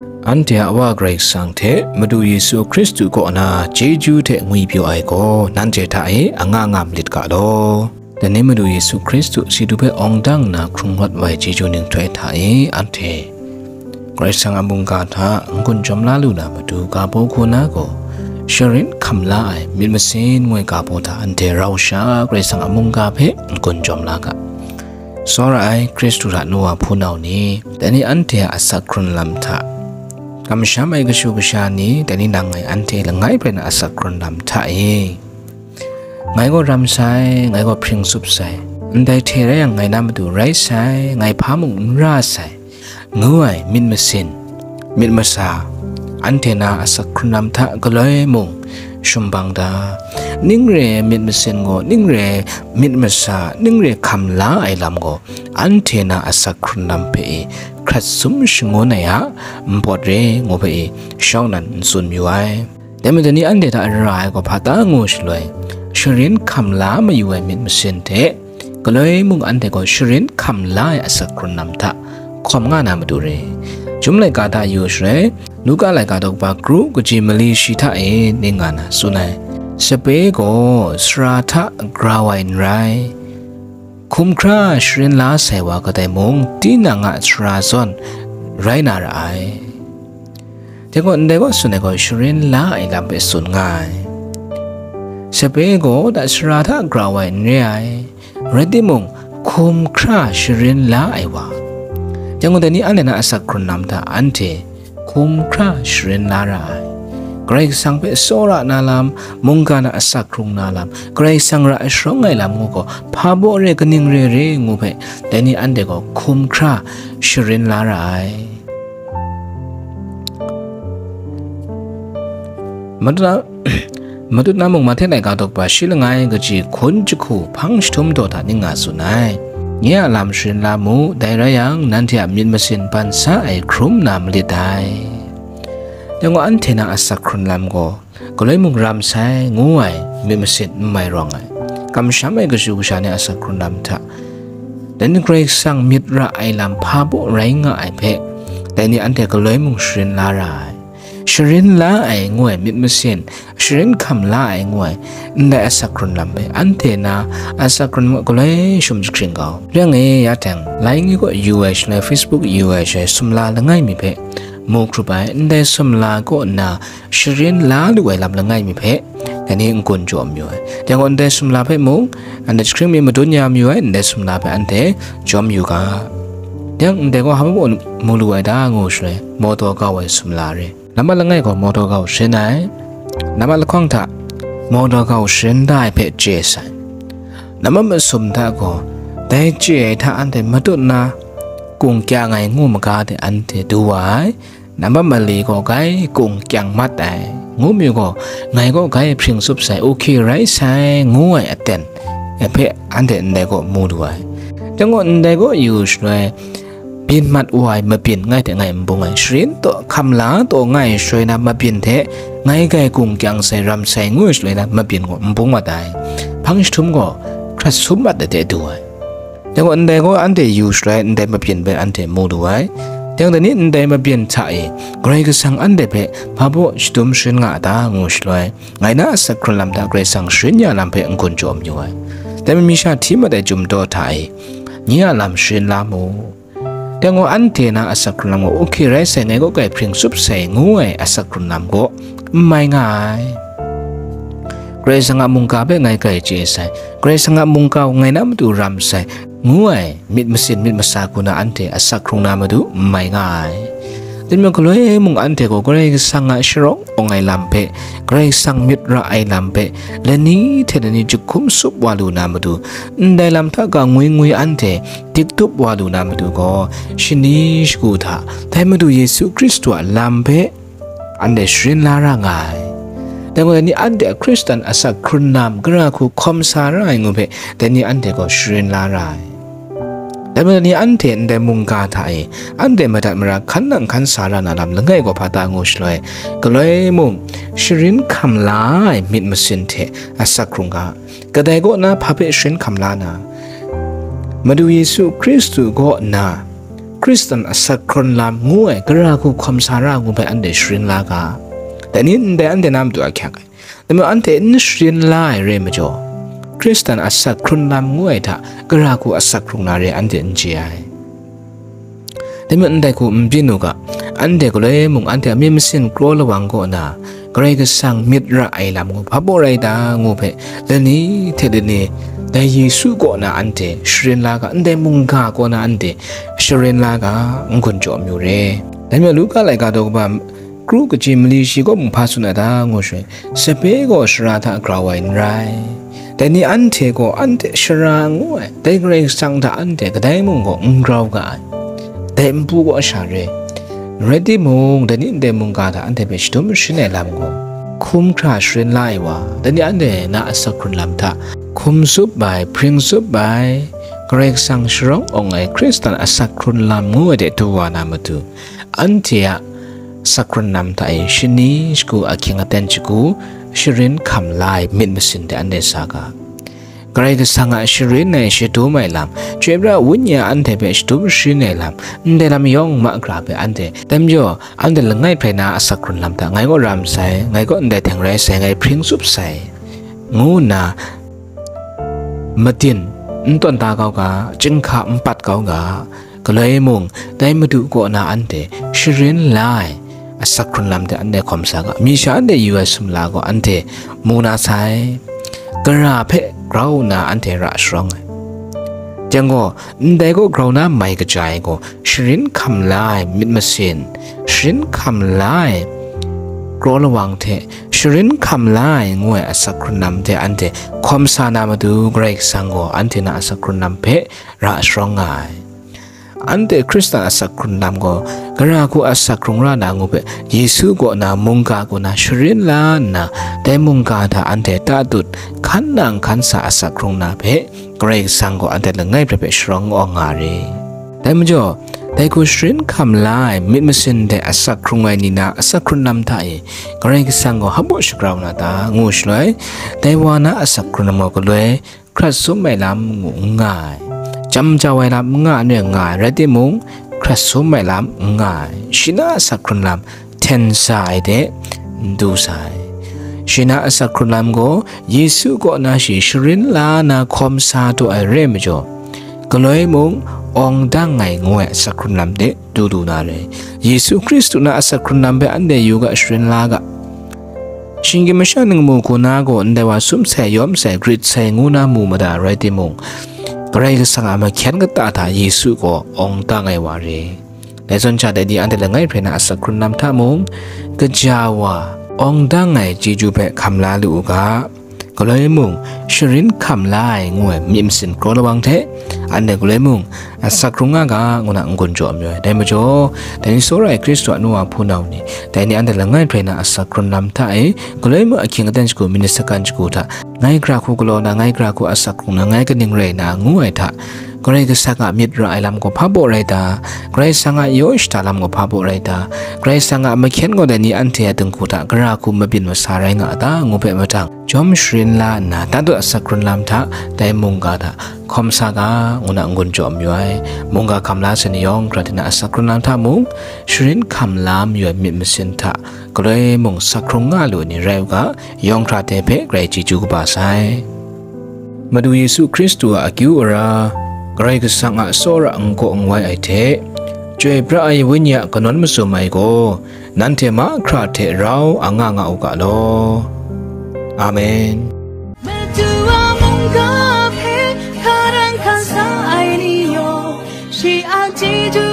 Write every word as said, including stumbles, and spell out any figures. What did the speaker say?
Anhte a Wa Karai Kasang hte Madu Yesu Hkristu kaw na chyeju hte ngwipyaw ai gaw nanhte hta e anga nga malit ga law. Dai ni Madu Yesu Hkristu si du hpe awng dang nna hkrung rawt wa ai chyeju nhtoi hta e anhte Karai Kasang a mungga hta n-gun jawm la lu na matu ga baw hku na gaw, sharin hkam la ai myit masin ngoi ga baw hta anhte rau sha Karai Kasang a mungga hpe n-gun jawm la ga. Tsawra ai Hkristu hta nu wa hpunau ni, dai ni anhte a asak hkrun lam hta, kamsham ai kashu kasha ni, dai ni nang ngai anhte langai hpe na asak hkrun lam hta e, ngai gaw ram sai, ngai gaw hpring tsup sai, ndai hte rai yang ngai na matu rai sai, ngai hpa mung n ra sai, ngu ai myit masin, myit masa, anhte na asak hkrun lam hta galoi mung shumbang da. Ning re ai myit masin gaw, ning re ai myit masa, ning re hkam la ai lam gaw, anhte na asak hkrun lam hpe e hkrat sum shangun ai a npawt re ngu hpe e shawng nan n tsun mayu ai. Dai majaw ni anhte hta ra ai gaw hpa ta ngu shaloi, sharin hkam la mayu ai myit masin hte, galoi mung anhte gaw sharin hkam la ai asak hkrun lam hta hkawm nga na matu re. Chyum laika hta yu shaloi, Luka laika daw kaba kru kaji mali shi hta e ning nga na tsun ai. Sape gaw sara hta grau ai n rai, hkum hkra sharin la sai wa kadai mung, tinang a sara zawn rai na ra ai. Dai gaw, ndai gaw tsun ai gaw, sharin la ai lam hpe tsun nga ai. Sape gaw da sara hta grau ai n re ai, rai timung, hkum hkra sharin la ai wa. Dai gaw, dai ni anhte na asak hkrun lam hta anhte hkum hkra sharin la ra ai. Karai Kasang hpe tsawra na lam, mungga na asak hkrung na lam, Karai Kasang ra sharawng ai lam ngu gaw, hpa baw re, kaning re re ngu hpe, dai ni anhte gaw hkum hkra sharin la ra ai. Matut na, matut na mung Mahte laika daw kaba shi langai kaji hkun jahku hpang jahtum daw hta ning nga tsun ai. Nye a lam sharin la mu, dai rai yang, nanhte a myit masin ban sa ai hkrum na malit dai. Dai gaw anhte na asak hkrun lam gaw, galoi mung ram sai ngu ai myit masin n mai rawng ai, kamsham ai kashu kasha ni a asak hkrun lam hta, dai ni Karai Kasang myit ra ai lam hpa baw rai nga ai hpe, dai ni anhte galoi mung sharin la ra ai. Sharin la ai ngu ai myit masin, sharin hkam la ai ngu ai, ndai asak hkrun lam hpe, anhte na asak hkrun mung galoi shum jahkring ga u. Rai yang e, ya teng, Line kaw yu ai shaloi, Facebook yu ai shaloi, sumla langai mi hpe mu hkrup ai, ndai sumla kaw nna sharin la lu ai lam langai mi hpe, dai ni n-gun jaw mayu ai. Dai gaw ndai sumla hpe mung, anhte jahkring mi madun ya mayu ai, ndai sumla hpe anhte jawm yu ga. Yang ndai gaw hpa baw mu lu ai ta ngu shaloi, mawtaw kau ai sumla re. Nambat langai gaw mawtaw kau sharin ai. Nambat lahkawng hta mawtaw kau sharin da ai hpe chye sai. Nambat masum hta gaw, dai chye ai hta anhte matut nna, kung kyang ai ngu maga de anhte du wa ai. Nambat mali gaw gai kung kyang mat ai, ngu mayu gaw, ngai gaw gai hpring tsup sai, u hki rai sai, ngu ai aten ai hpe anhte ndai gaw mu lu ai. Dai gaw ndai gaw yu shaloi, byin mat wa ai mabyin ngai hte ngai n bung ai, sharin taw hkam la taw nga ai shaloi na mabyin hte, ngai gai kung kyang sai, ram sai, ngu ai shaloi na mabyin gaw n bung mat ai. Hpang jahtum gaw hkrat sum mat ai hte du ai. Dai gaw ndai gaw anhte yu shaloi, ndai mabyin hpe anhte mu lu ai. Dai gaw dai ni ndai mabyin hta e Karai Kasang anhte hpe hpa baw shadum sharin nga a ta ngu shaloi, ngai na asak hkrun lam hta Karai Kasang sharin ya lam hpe n-gun jaw mayu ai. Dai mi sha hti mat ai chyum daw hta e nye a lam sharin la mu. Dai gaw anhte na asak hkrun lam gaw, u hki rai sai, ngai gaw gai hpring tsup sai, ngu ai asak hkrun lam gaw n mai nga ai. Karai Kasang a mungga hpe ngai gai chye sai, Karai Kasang a mungga ngai na matu ram sai, ngu ai myit masin myit masa hku na anhte asak hkrung na matu n mai nga ai. Dai majaw galoi mung anhte gaw Karai Kasang a sharawng awng ai lam hpe, Karai Kasang myit ra ai lam hpe, lani hte lani jahkum sup wa lu na matu, ndai lam hta ga ngwi ngwi anhte diktup wa lu na matu gaw, shani shagu hta dai Madu Yesu Hkristu a lam hpe anhte sharin la ra nga ai. Dai gaw, dai ni anhte a Hkristan asak hkrun lam gara hku hkawm sa ra ai ngu hpe, dai ni anhte gaw sharin la ra ai. Dai majaw ni anhte ndai mungga hta e, anhte madat mara hkan nang hkan sa ra na lam langai gaw hpa ta ngu shaloi, galoi mung sharin hkam la ai myit masin hte asak hkrung ga, kadai kaw na hpa hpe sharin hkam la na, Madu Yesu Hkristu kaw na Hkristan asak hkrun lam ngu ai gara hku hkawm sa ra ngu hpe anhte sharin la ga. Dai ni ndai anhte na matu ahkyak ai. Dai majaw anhte n sharin la ai re majaw, Hkristan asak hkrun lam ngu ai hta gara hku asak hkrung na re anhte n chye ai. Dai majaw ndai hku n byin u ga, anhte galoi mung anhte a myit masin kraw lawang kaw na, Karai Kasang myit ra ai lam ngu hpa baw rai ta ngu hpe, lani hte lani dai Yesu kaw na anhte sharin la ga, ndai mungga kaw na anhte sharin la ga, n-gun jaw amyu re. Dai majaw Luka laika daw kaba kru kaji mali shi kaw mung hpa tsun ai ta ngu shaloi, sape gaw sara hta grau ai n rai. Dai ni anhte gaw anhte sara ngu ai, dai Karai Kasang hta anhte kadai mung gaw n grau ga ai. Dai npu kaw sha re. Rai timung, dai ni ndai mungga hta anhte hpe shadum sharin ai lam gaw, hkum hkra sharin la ai wa, dai ni anhte na asak hkrun lam hta hkum tsup ai, hpring tsup ai, Karai Kasang sharawng awng ai Hkristan asak hkrun lam ngu ai de du wa na matu, anhte a asak hkrun lam hta e shani shagu, ahkying aten shagu, sharin hkam la ai myit masin de anhte sa ga. Karai Kasang a sharin ai shadum ai lam, Chyoi Pra Wenyi a anhte hpe shadum sharin ai lam, ndai lam yawng mahkra hpe anhte, dai majaw, anhte langai hprai na asak hkrun lam hta ngai kaw ram sai, ngai kaw ndai hteng rai sai, ngai hpring tsup sai, ngu nna madin n tawn da kau ga, chyinghka n pat kau ga, galoi mung, dai Madu kaw na anhte sharin la ai asak hkrun lam de anhte hkawm sa ga, myi sha anhte yu ai sumla gaw anhte mu na sai, gara hpe grau nna anhte ra sharawng ai. Jang gaw, ndai gaw grau na mai kaja ai gaw, sharin hkam la ai myit masin, sharin hkam la ai kraw lawang hte, sharin hkam la ai ngu ai asak hkrun lam hte anhte hkawm sa na matu, Karai Kasang gaw anhte na asak hkrun lam hpe ra sharawng nga ai. Anhte Hkristan asak hkrun lam gaw, gara hku asak hkrung ra na ngu hpe, Yesu kaw na mungga kaw na sharin la nna, dai mungga hta anhte tatut hkan nang hkan sa asak hkrung na hpe, Karai Kasang gaw anhte langai hprai hpe sharawng awng nga re. Dai majaw, dai hku sharin hkam la ai myit masin de asak hkrung ai ni na asak hkrun lam hta e, Karai Kasang gaw hpa baw shagrau na ta, ngu shaloi, dai wa na asak hkrun lam gaw galoi hkrat sum ai lam ngu n nga ai, jam jau ai lam n nga ai, n nga ai, rai timung, hkrat sum ai lam n nga ai, shi na asak hkrun lam hten sa ai de, n du sa ai. Shi na asak hkrun lam gaw Yesu kaw na shi sharin la na hkawm sa taw ai re ai majaw, galoi mung awng dang ai ngu ai asak hkrun lam de du du na re. Yesu Hkristu na asak hkrun lam hpe anhte yu ga, sharin la ga. Shinggyim masha ning mu hku na gaw ndai wa sum sai, yawm sai, grit sai ngu na mu mada rai timung, Karai Kasang a mahkyen kata hta Yesu gaw awng dang ai wa re. Dai zawn sha dai ni anhte langai hprai na asak hkrun lam hta mung, kaja wa, awng dang ai chyeju hpe hkam la lu u ga, galoi mung, sharin hkam la ai ngu ai myit masin kraw lawang hte, anhte galoi mung, asak hkrung nga ga, ngu na n-gun jaw mayu ai. Dai majaw, dai ni tsawra ai Hkristu a nu wa hpunau ni, dai ni anhte langai hprai na asak hkrun lam hta e, galoi mung ahkying aten shagu, myit sagan shagu hta, ngai gara hku galaw na, ngai gara hku asak hkrung na, ngai kaning rai na, ngu ai hta, Karai Kasang a myit ra ai lam gaw hpa baw rai ta? Karai Kasang a yaw shada lam gaw hpa baw rai ta? Karai Kasang a mahkyen gaw dai ni anhte a dinghku hta gara hku mabyin masa rai nga a ta? Ngu hpe mahtang, jawm sharin la nna, tatut asak hkrun lam hta, dai mungga hta hkawm sa ga, ngu na n-gun jaw mayu ai. Mungga hkam la sai ni yawng hkra hte na asak hkrun lam hta mung, sharin hkam la mayu ai myit masin hta, galoi mung asak hkrung nga lu ai ni rai u ga, yawng hkra hte hpe grai chyeju kaba sai. Madu Yesu Hkristu a akyu ara, Karai Kasang a tsawra n kaw n wai ai hte, Chyoi pra ai Wenyi a kanawn mazum ai gaw, nanhte mahkra hte rau a nga nga u ga law. Amen. Madu a mungga hpe hkarang hkan sa ai ni yawng, shi a chyeju